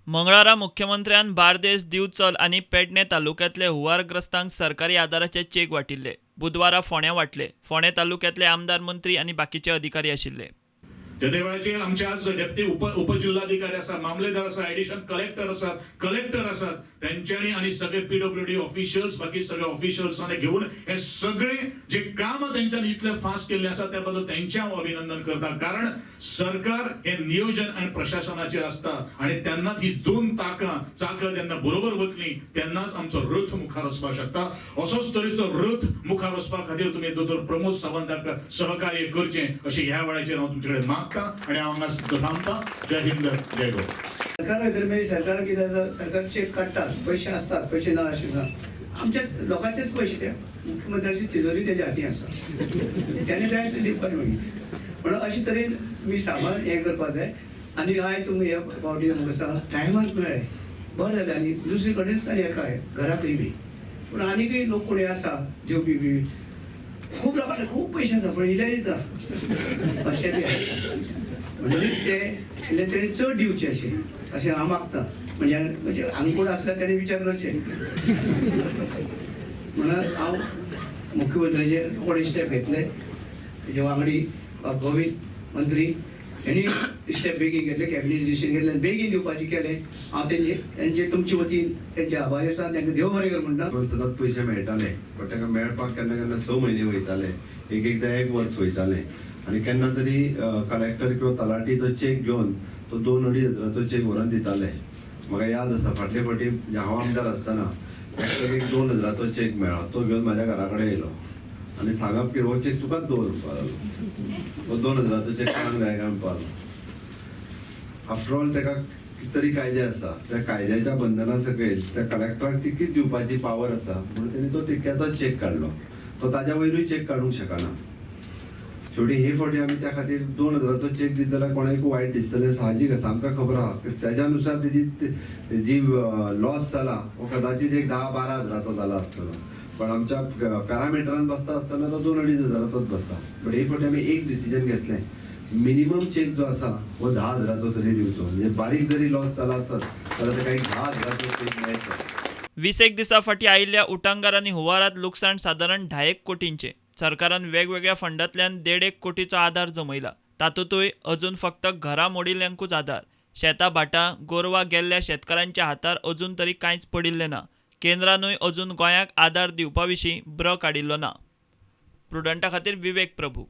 मंगळारा मुख्यमंत्र्यान बार्देस, दिवचल आनी पेडणे तालुक्यांतले हुंवारग्रस्तांक सरकारी आदाराचे चेक वांटिल्ले. बुधवारा फोंड्यां वांटले. फोंडें तालुक्यांतले आमदार, मंत्री आनी बाकीचे अधिकारी आशिल्ले. तेदे वेळाचेर आमचे आज डेप्टी उपजिल्हाधिकारी आसा, मामलेदार आसा, एडिशन कलेक्टर आसात, कलेक्टर आसात, तेंच्यांनी आनी सगळे पीडब्ल्यूडी ऑफिशियल्स, बाकी सगळे ऑफिशियल्सांनी घेवन हे सगळे जे काम तेंच्यांनी इतले फास्ट केल्ले आसा त्या बद्दल तेंचें हांव अभिनंदन करता. कारण सरकार हे नियोजन आनी प्रशासनाचेर आसता आनी तेन्नाच ही दोन ताकां चाकां जेन्ना बरोबर वतली तेन्नाच आमचो रथ मुखार वचपाक शकता. असोच तरेचो रथ मुखार वचपा खातीर तुमी दोतोर प्रमोद सावंताक सहकार्य करचें अशें ह्या वेळाचेर हांव तुमचे कडेन मागता आनी हांव हांगा थांबता. जय हिंद, जय गोवा. सरकार भितर मागीर सरकार कितें आसा, सरकार चेक काडटात, पयशे आसतात, पयशे ना अशें ना, आमच्या लोकांचेच पयशे ते, मुख्यमंत्र्याची तिजोरी तेज्या हाती आसा, तेणे जाय ते दिवपाक मागीर. म्हणून अशे तरेन तुमी सामान हें करपाक जाय. आनी आयज तुमी हे फावटी म्हाका आसा टायमार मेळ्ळें, बरें जालें. आनी दुसरे कडेन हेका घराकय बी पूण आनीकय लोक कोणी आसा दिवपी बी, खूब लोकांक खूब पयशे आसा पूण इल्ले दिता अशें बी आसा. म्हणजे ते इल्ले तेणी चड दिवचे अशें अशें हांव मागता. म्हणजे म्हणजे हांगा कोण आसल्यार तेणी विचार करचे. म्हणून हांव मुख्यमंत्र्याचेर कोणे स्टेप घेतले, तेजे वांगडी गोविंद मंत्री हेणी स्टेप बेगीन घेतले, कॅबिनेट डिसिजन घेतलें आनी बेगीन दिवपाचें केलें. हांव तेंचे तुमचे वतीन तेंचे आभारी आसा, तेंकां देव बरें कर म्हणटा. पण सदांच पयशे मेळटाले, बट तांकां मेळपाक केन्ना केन्ना 6 म्हयने वयताले, एक एकदां 1 वर्स वयतालें. आनी केन्ना तरी कलेक्टर किंवा तलाठी तो चेक घेवन तो 2-2.5 हजाराचो चेक व्हरून दिताले. म्हाका याद आसा फाटले फावटी हांव आमदार आसतना एक 2 हजाराचो चेक मेळ्ळो, तो घेवन म्हाज्या घरा कडेन येयलो आनी सांगप की हो चेक तुकाच दवर म्हणपाक लागलो. हो 2 हजाराचो चेक कोणाक जाय काय म्हणपाक लागलो. आफ्टर ऑल ताका कितें तरी कायदे आसा, त्या कायद्याच्या बंधना सकयल त्या कलेक्टराक तितकीच दिवपाची पावर आसा, म्हणून तेणी तो तितक्याचोच चेक काडलो, तो ताज्या वयरूय चेक काडूंक शकना. शेवटी हे फावटी आमी त्या खातीर 2 हजाराचो चेक दित जाल्यार कोणाकूय वायट दिसतलें, साहजीक आसा. आमकां खबर आहा की तेज्या नुसार तेजी जी लॉस जाला हो कदाचीत एक 10-12 हजाराचो जाला आसतलो, पण आमच्या पॅरामिटरान बसता आसतना तो 2-2.5 हजाराचोच बसता. बट हे फावटी आमी एक डिसिजन घेतलें, मिनिमम चेक जो आसा हो 10 हजाराचो तरी दिवचो, म्हणजे बारीक जरी लॉस जाला आसत जाल्यार ताका एक 10 हजाराचो चेक मेळचो. 20 दिसां फाटीं आयिल्ल्या उटांगार आनी हुंवारांत लुकसाण सादारण 2.5 कोटींचें. सरकारान वेगवेगळ्या फंडांतल्यान 1.5 कोटीचो आदार जमयला. तातूंतय अजून फक्त घरां मोडिल्ल्यांकूच आदार. शेतां भाटां गोरवां गेल्ल्या शेतकारांच्या हातार अजून तरी कांयच पडिल्लें ना. केंद्रानूय अजून गोंयाक आदार दिवपा विशीं ब्र काडिल्लो ना. प्रुडंटा खातीर विवेक प्रभू.